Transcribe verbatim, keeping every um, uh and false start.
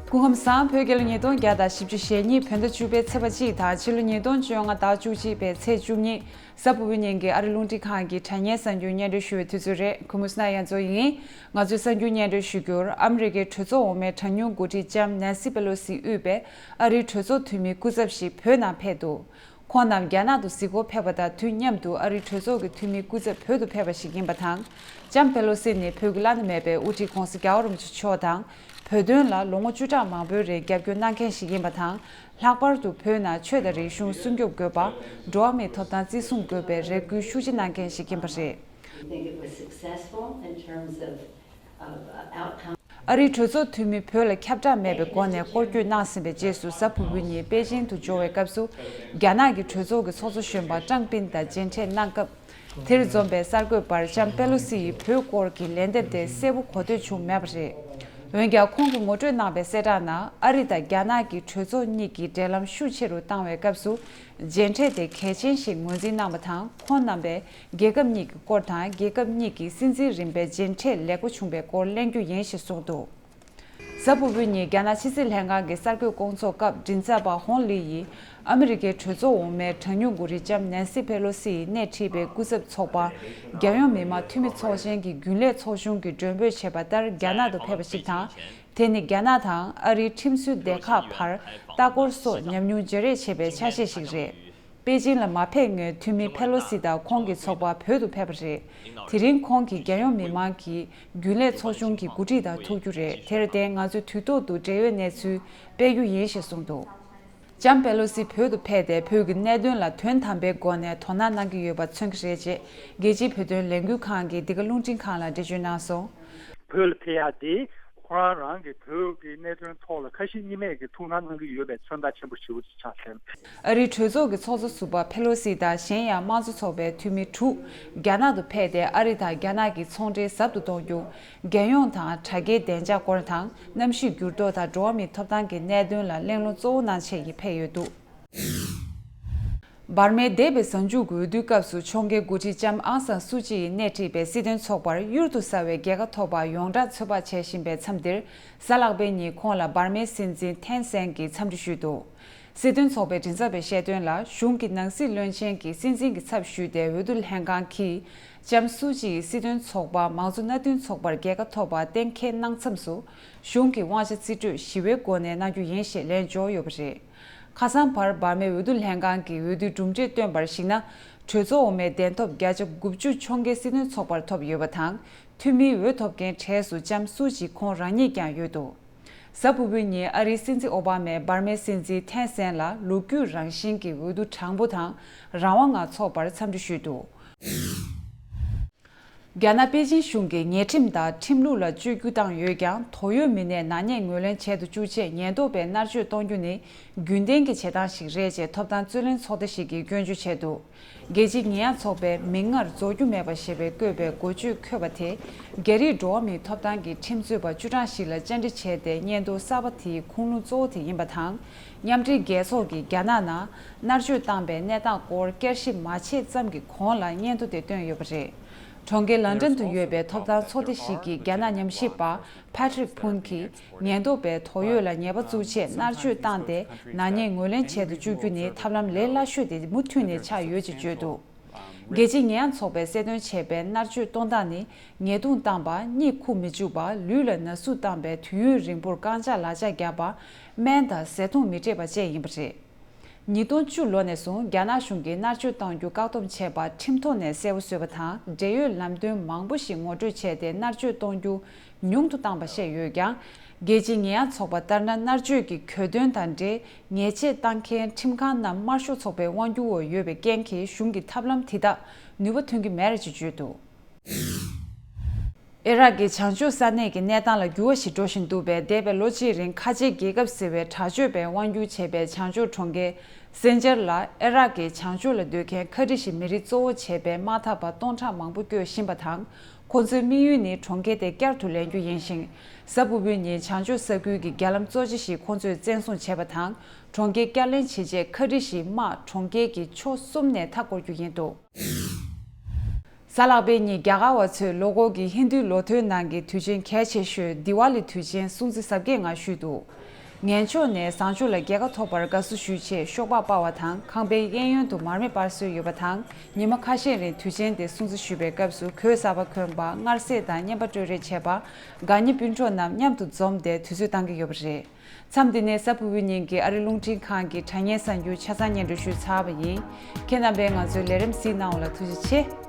སྐུ་ཁམས་བཟང་། བོད་རྒྱལ་ལོ་ཉིས་སྟོང་བརྒྱ་དང་བཞི་བཅུ་ཞེ་གཉིས་བོད་ཟླ་བཅུ་པའི་ཚེས་པ་གཅིག་དང་ཕྱི་ལོ་ཉིས་སྟོང་བཅོ་ལྔ་ཟླ་བཅུ་གཅིག་པའི་ཚེས་བཅུ་གཉིས། གཟའ་ཕུར་བུའི་ཉིན་གྱི་ཨ་རི་རླུང་འཕྲིན་ཁང་གི་དྲ་བརྙན་གསར་འགྱུར་སྙན་སྒྲོན་ཞུ་བའི་དུས་ཚོད་རེད། ཁུ་མུ་སྣ་ཡ་མཚོ་ཡིན། ང་ཚོའི་གསར་འགྱུར་སྙན་སྒྲོན་ཞུ་རྒྱུར། ཨ་མི་རི་ཀའི་གྲོས་ཚོགས་འོག་མའི་གྲངས་ཉུང་འགོ་ཁྲིད་ལྕམ་ནན་སི་པེ་ལོ་སི་དབུས་པའི་ཨ་རིའི་གྲོས་ཚོགས་འཐུས་མི་སྐུ་ཚབ་ཞིག་བོད་ནང་ཕེབས་འདུག་ཁོང་རྣམས་རྒྱ་ནག་ཏུ་གཟིགས་སྐོར་ཕེབས་པ་དང་དུས་མཉམ་དུ་ཨ་རིའི་གྲོས་ཚོགས་ཀྱི་འཐུས་མི་སྐུ་ཚབ་བོད་དུ་ཕེབས་པ་ཞིག་ཡིན་པ་དང་། ལྕམ་པེ་ལོ་སི་ནི་བོད་ཀྱི་བླ་ན་མེད་པའི་དབུ་ཁྲིད་ྋགོང་ས་རྒྱལ་བ་རིན་པོ་ཆེ་མཆོག་དང་། བོད་དོན་ལ་ལོ་ངོ་བཅུ་ཕྲག་མང་པོའི་རིང་རྒྱབ་སྐྱོར་གནང་མཁན་ཞིག་ཡིན་པ་དང་། ལྷག་པར་དུ་བོད་ནང་ཆོས་དང་རིག་གཞུང་སྲུང་སྐྱོབ་དགོས་པ། འགྲོ་བ་མིའི་ཐོབ་ཐང་བརྩི་སྲུང་དགོས་པའི་རེ་སྐུལ་ཤུགས་ཆེ་གནང་མཁན་ཞིག་ཡིན་པ་རེད། I think it was successful in terms of, of, uh, outcome. ཨ་རིའི་གྲོས་ཚོགས་འཐུས་མི་བོད་ལ་ཁྱབ་བསྒྲགས་མེད་པའི་སྒོ་ནས་སྐོར་སྐྱོད་གནང་ཟིན་པའི་རྗེས་སུ་གཟའ་ཕུར་བུའི་ཉིན་པེ་ཅིང་དུ་འབྱོར་བའི་སྐབས་སུ། རྒྱ་ནག་གི་གྲོས་ཚོགས་ཀྱི་ཚོགས་གཙོ་གཞོན་པ་ཀྲང་པིན་དང་མཇལ་འཕྲད་གནང་སྐབས། དེར་འཛོམས་པའི་གསར་འགོད་པར་ལྕམ་པེ་ལོ་སི་ཡིས་བོད་སྐོར་གྱི་ལན་འདེབས་དེ་གསལ་པོ་གོ་ཐོས་བྱུང་མེད་པ་རེད། འོན་ཀྱང་ཁོང་གིས་ངོ་སྤྲོད་གནང་པའི་གསལ་བསྒྲགས་ནང་ཨ་རི་དང་རྒྱ་ནག་གི་གྲོས་ཚོགས་གཉིས་ཀྱི་འབྲེལ་ལམ་ཤུགས་ཆེ་རུ་བཏང་བའི་སྐབས་སུ། མཇལ་འཕྲད་དེ་གལ་ཆེན་ཞིག་ངོས་འཛིན་གནང་བ་དང་། ཁོང་རྣམ་པས་རྒྱལ་ཁབ་གཉིས་ཀྱི་སྐོར་དང་། རྒྱལ་ཁབ་གཉིས་ཀྱི་སྲིད་འཛིན་རིམ་པའི་མཇལ་འཕྲད་ལེགས་པོ་བྱུང་བའི་སྐོར་གླེང་རྒྱུ་ཡིན་ཞེས་གསུངས་འདུག་གཟའ་ཕུར་བུའི་ཉིན་རྒྱ་ནག་ཕྱི་སྲིད་ལྷན་ཁང་གི་གསར་འགོད་སྐོང་ཚོགས་སྐབས་མགྲིན་ཚབ་པ་ཧོང་ལི་ཡིས་ཨ་མི་རི་ཀའི་གྲོས་ཚོགས་འོག་མའི་གྲངས་ཉུང་འགོ་ཁྲིད་ལྕམ་ནན་སི་པེ་ལོ་སི་ཡིས་སྣེ་ཁྲིད་པའི་སྐུ་ཚབ་ཚོགས་པ། རྒྱལ་ཡོངས་མི་དམངས་འཐུས་མི་ཚོགས་ཆེན་གྱི་རྒྱུན་ལས་ཚོགས་ཆུང་གིས་མགྲོན་འབོད་བྱས་པ་ལྟར་རྒྱ་ནག་ཏུ་ཕེབས་པ་ཞིག་དང་། དེ་ནི་རྒྱ་ནག་དང་ཨ་རིའི་ཁྲིམས་སྲོལ་སྡེ་ཁག་བར་ལྟ་སྐོར་སོགས་ཉམས་མྱོང་བརྗེ་རེས་བྱེད་པའི་ཆ་ཤས་ཤིག་རེད། པེ་ཅིང་ལ་མ་ཕེབས་སྔོན་འཐུས་མི་ཕེ་ལོ་སི་དང་ཁོང་གི་ཚོགས་པ་བོད་དུ་ཕེབས་པ་རེད། དེ་རིང་ཁོང་གིས་རྒྱལ་ཡོངས་མི་དམངས་ཀྱི་རྒྱུན་ལས་ཚོགས་ཆུང་གི་འགོ་ཁྲིད་དང་ཐུག་རྒྱུ་རེད། དེར་བརྟེན་ང་ཚོས་དུས་ཐོག་ཏུ་འབྲེལ་ཡོད་གནས་ཚུལ་སྤེལ་རྒྱུ་ཡིན་ཞེས་གསུངས་འདུག་ལྕམ་པེ་ལོ་སི་བོད་དུ་ཕེབས་ཏེ་བོད་ཀྱི་གནད་དོན་ལ་དོན་དམ་པའི་སྒོ་ནས་དོ་སྣང་གནང་གི་ཡོད་པ་མཚོན་གྱི་རེད་ཅེས་རྒྱལ་སྤྱིའི་བོད་དོན་ལས་འགུལ་ཁང་གིས་འདི་ག་རླུང་འཕྲིན་ཁང་ལ་འགྲེལ་བརྗོད་གནང་སོང་། བོད་ལ་ཕེབས་ཡག་དེ་ཁོ་རང་རང་གི་བོད་ཀྱི་གནད་དོན་ཐོག་ལ་ཁ་ཞེ་གཉིས་མེད་ཀྱི་ཐུགས་སྣང་གནང་གི་ཡོད་པའི་མཚོན་རྟགས་ཆེན་པོ་ཞེ་པོ་ཅིག་ཆགས་སོང་། ཨ་རིའི་གྲོས་ཚོགས་ཀྱི་ཚོགས་གཙོ་ཟུར་པ་ཕེ་ལོ་སི་དང་གཞན་ཡང་དམངས་གཙོ་ཚོགས་པའི་འཐུས་མི་དྲུག་རྒྱ་ནག་ཏུ་ཕེབས་ཏེ་ཨ་རི་དང་རྒྱ་ནག་གི་ཚོང་འབྲེལ་ཟབ་ཏུ་གཏོང་རྒྱུ། རྒྱལ་ཡོངས་དང་དྲ་རྒྱའི་བདེ་འཇགས་སྐོར་དང་གནམ་གཤིས་འགྱུར་ལྡོག་དང་འགྲོ་བ་མིའི་ཐོབ་ཐང་གི་གནད་དོན་ལ་གླེང་སློང་གཙོ་བོ་གནང་ཆེད་ཀྱིས་ཕེབས་ཡོད་འདུག་འབར་མའི་འདས་པའི་གཟའ་མཇུག་གི་འོས་བསྡུའི་སྐབས་སུ་ཕྱོགས་འགལ་འགོ་ཁྲིད་ལྕམ་ཨང་སང་སུ་ཅི་ཡིས་སྣེ་ཁྲིད་པའི་སྲིད་དོན་ཚོགས་པར་གཡུར་དུ་ཟ་བའི་རྒྱལ་ཁ་ཐོབ་པར་ཡོངས་གྲགས་ཚོད་དཔག་བྱེད་བཞིན་པའི་མཚམས་འདིར། གཟའ་ལྷག་པའི་ཉིན་ཁོང་ལ་འབར་མའི་སྲིད་འཛིན་ཐེན་སན་གྱིས་འཚམས་འདྲི་ཞུས་འདུག་སྲིད་དོན་ཚོགས་པའི་མགྲིན་ཚབ་པས་བཤད་དོན་ལ། གཞུང་གི་ནང་སྲིད་བློན་ཆེན་གྱི་སྲིད་འཛིན་གྱི་ཚབ་ཞུས་ཏེ་འོས་བསྡུ་ལྷན་ཁང་གིས་ལྕམ་སུ་ཅི་ཡི་སྲིད་དོན་ཚོགས་པ་མང་གཙོ་མནའ་མཐུན་ཚོགས་པར་རྒྱལ་ཁ་ཐོབ་པ་གཏན་འཁེལ་གནང་མཚམས་སུ། གཞུང་གི་དབང་ཆ་རྩིས་སྤྲོད་ཞི་བའི་སྒོ་ནས་གནང་རྒྱུ་ཡིན་ཞེས་ལན་འབྱོར་ཡོད་པ་རེད། ཁ་སང་བར་འབར་མའི་འོས་བསྡུ་ལྷན་ཁང་གིས་འོས་བསྡུའི་གྲུབ་འབྲས་བཏོན་པར་གཞིགས་ན། གྲོས་ཚོགས་འོག་མའི་གདན་ཐོབ་བརྒྱ་ཆ་དགུ་བཅུ་ཕྱོགས་འགལ་སྲིད་དོན་ཚོགས་པར་ཐོབ་ཡོད་པ་དང་། འཐུས་མིའི་འོས་ཐོབ་མཁན་གྲས་སུ་ལྕམ་སུ་ཅི་ཁོང་རང་ཉིད་ཀྱང་ཡོད་འདུག་གཟའ་ཕུར་བུའི་ཉིན་ཨ་རིའི་སྲིད་འཛིན་ཨོ་བྷ་མས་འབར་མའི་སྲིད་འཛིན་ཐེན་སན་ལ་ལོ་རྒྱུས་རང་བཞིན་གྱི་འོས་བསྡུ་དྲང་པོ་དང་རང་དབང་ངང་འཚོགས་པར་འཚམས་འདྲི་ཞུས་འདུག་རྒྱ་ནག་པེ་ཅིན་གཞུང་གིས་ཉེས་ཁྲིམས་དང་ཁྲིམས་ལུགས་ལ་བཅོས་བསྒྱུར་བཏང་ཡོད་ཀྱང་། དོགས་ཡོད་མི་སྣའི་ནག་ཉེས་ངོས་ལེན་བྱེད་དུ་བཅུག་ཆེད་ཉེན་རྟོག་པས་མནར་གཅོད་གཏོང་རྒྱུ་ནི་རྒྱུན་ལྡན་གྱི་བྱེད་སྟངས་ཤིག་རེད་ཅེས་ཐོབ་ཐང་རྩོད་ལེན་ཚོགས་སྡེ་ཞིག་གིས་སྐྱོན་བརྗོད་བྱས་འདུག་རྒྱལ་སྤྱིའི་ཉེས་ཡངས་ཚོགས་པས་མིག་སྔར་རྫོགས་རྒྱུ་མེད་པ་ཞེས་པའི་བཀོད་པའི་འགོ་བརྗོད་འཁོད་པ་དེ། རྒྱ་རིགས་འགྲོ་བ་མིའི་ཐོབ་ཐང་གི་ཁྲིམས་རྩོད་པ་བཅུ་གྲངས་ཤིག་ལ་བཅར་འདྲི་བྱས་ཏེ། སྙན་ཐོ་གསར་པ་དེའི་ཁུངས་ལུང་གཙོ་བོ་དེ་ཡིན་པ་དང་། མཉམ་འབྲེལ་རྒྱལ་ཚོགས་ཀྱིས་རྒྱ་ནག་ནང་མནར་གཅོད་བཏང་པའི་གནས་སྟངས་སྐོར་བསྐྱར་ཞིབ་མ་བྱས་ཙམ་གྱི་གོང་ལ་སྙན་ཐོ་དེ་བཏོན་ཡོད་པ་རེད། གྲོང་ཁྱེར་ལན་ཀྲན་དུ་ཡོད་པའི་ཐོབ་ཐང་ཚོགས་སྡེ་ཞིག་གི་རྒྱ་ནག་ཉམས་ཞིབ་པ་Patrick Poon གྱིས། ཉེན་རྟོག་པས་དོགས་ཡོད་ལ་ཉེས་པ་བཙུགས་ཆེད་མནར་གཅོད་བཏང་སྟེ། ནག་ཉེས་ངོས་ལེན་བྱེད་དུ་བཅུག་རྒྱུ་ནི་ཐབས་ལམ་ལས་སླ་ཤོས་དེ་མུ་མཐུད་ནས་ཆགས་ཡོད་ཅེས་བརྗོད་འདུག་རྒྱལ་སྤྱིའི་ཉེས་ཡངས་ཚོགས་པས་གསལ་སྟོན་བྱས་པའི་མནར་གཅོད་གཏོང་སྟངས་ནི། ཉེས་རྡུང་བཏང་པ། གཉིད་ཁུག་མི་བཅུག་པ། ལུས་ལ་ན་ཟུག་བཏང་བའི་དུས་ཡུན་རིང་པོར་རྐང་ལྕགས་ལག་ལྕགས་བརྒྱབ་པ། སྨན་དང་ཟས་འཐུང་མི་སྤྲད་པ་བཅས་ཡིན་པ་རེད། ཉིས་སྟོང་བཅུ་ལོ་ནས་བཟུང་རྒྱ་ནག་གཞུང་གིས་མནར་གཅོད་གཏོང་རྒྱུ་བཀག་སྡོམ་བྱས་པ་ཁྲིམས་ཐོག་ནས་གསལ་པོ་བཟོས་པ་དང་། འབྲེལ་ཡོད་ལམ་སྟོན་མང་པོ་ཞིག་ངོ་སྤྲོད་བྱས་ཏེ། མནར་གཅོད་གཏོང་རྒྱུ་ཉུང་དུ་བཏང་པ་བཤད་ཡོད་ཀྱང་། རྒྱལ་སྤྱིའི་ཉེས་ཡངས་ཚོགས་པ་ལྟར་ན། མནར་གཅོད་ཀྱི་གྱོད་དོན་དང་འབྲེལ་ཉེས་ཆད་བཏང་མཁན་ཁྲིམས་ཁང་རྣམས་དམར་ཤོག་ཚོགས་པའི་དབང་སྒྱུར་འོག་ཡོད་པའི་རྐྱེན་གྱིས། གཞུང་གི་ཐབས་ལམ་དེ་དག་ནུས་པ་ཐོན་གྱི་མེད་རེད་ཅེས་བརྗོད་འདུག་ཨེ་རག་གི་བྱང་ཕྱོགས་ས་གནས་ཀྱི་གནས་སྟངས་ལ་འགྱུར་བ་ཞིག་འགྲོ་བཞིན་འདུག་པས། འདས་པའི་ལོ་གཅིག་རིང་ཁ་ཆེ་རྒྱལ་ཁབ་ཟེར་བའི་དྲག་སྤྱོད་པས་དབང་སྒྱུར་བྱེད་པའི་བྱང་ཕྱོགས་གྲོང་ཁྱེར་སེན་ཇར་ལ། ཨེ་རག་གི་བྱང་ཕྱོགས་ལ་སྡོད་མཁན་ཁ་བྲལ་ཞིག་མི་རིགས་གཙོ་བོ་བྱས་པའི་དམག་འཐབ་པ་སྟོང་ཕྲག་མང་པོ་བསྐྱོད་བཞིན་པ་དང་། ཁོང་ཚོའི་དམིགས་ཡུལ་ནི་གྲོང་ཁྱེར་དེ་བསྐྱར་དུ་ལེན་རྒྱུ་ཡིན་ཞིང་། གཟའ་ཕུར་བུའི་ཉིན་བྱང་ཕྱོགས་ས་ཁུལ་གྱི་རྒྱ་ལམ་གཙོ་ཆེ་ཞིག་ཁོང་ཚོས་བཙན་བཟུང་བྱས་པ་དང་། གྲོང་ཁྱེར་བསྐྱར་ལེན་བྱེད་ཆེད་ཁ་བྲལ་ཞིག་དམག་གྲོང་ཁྱེར་གྱི་ཕྱོགས་གསུམ་ནས་མཐའ་བསྐོར་རྒྱུ་ཡིན་འདུག་གཟའ་ལྷག་པའི་ཉིན་རྒྱ་གར་བ་ཚོས་ལོ་འཁོར་གྱི་ཧིན་རྡུའི་ལོ་ཐོའི་ནང་གི་དུས་ཆེན་གལ་ཆེ་ཤོས་དི་ཝཱ་ལི་དུས་ཆེན་སྲུང་བརྩི་གཟབ་རྒྱས་ངང་ཞུས་འདུག་ངན་ཕྱོགས་ནས་བཟང་ཕྱོགས་ལ་རྒྱལ་ཁ་ཐོབ་པར་དགའ་བསུ་ཞུས་ཆེད་ཤོག་སྦག་སྤར་བ་དང་ཁང་པའི་གཡས་གཡོན་དུ་མར་མེ་སྤར་སྲོལ་ཡོད་པ་དང་། ཉི་མ་ཁ་ཤས་རིང་དུས་ཆེན་དེ་སྲུང་བརྩི་ཞུས་པའི་སྐབས་སུ་གོས་གསར་པ་གོན་པ། མངར་ཟས་དང་རྔན་པ་སྤྲོད་རེས་བྱས་པ། དགའ་ཉེ་སྤུན་གྲོགས་རྣམས་མཉམ་དུ་འཛོམས་ཏེ་དུས་ཚོད་བཏང་གི་ཡོད་པ་རེད། མཚམས་འདི་ནས་གཟའ་ཕུར་བུའི་ཉིན་གྱི་ཨ་རི་རླུང་འཕྲིན་ཁང་གི་དྲ་བརྙན་གསར་འགྱུར་ཆ་ཚང་སྙན་སྒྲོན་ཞུས་ཚར་བ་ཡིན། ཁྱེད་རྣམ་པས་ང་ཚོའི་ལས་རིམ་གཟིགས་གནང་བ་ལ་ཐུགས་རྗེ་ཆེ།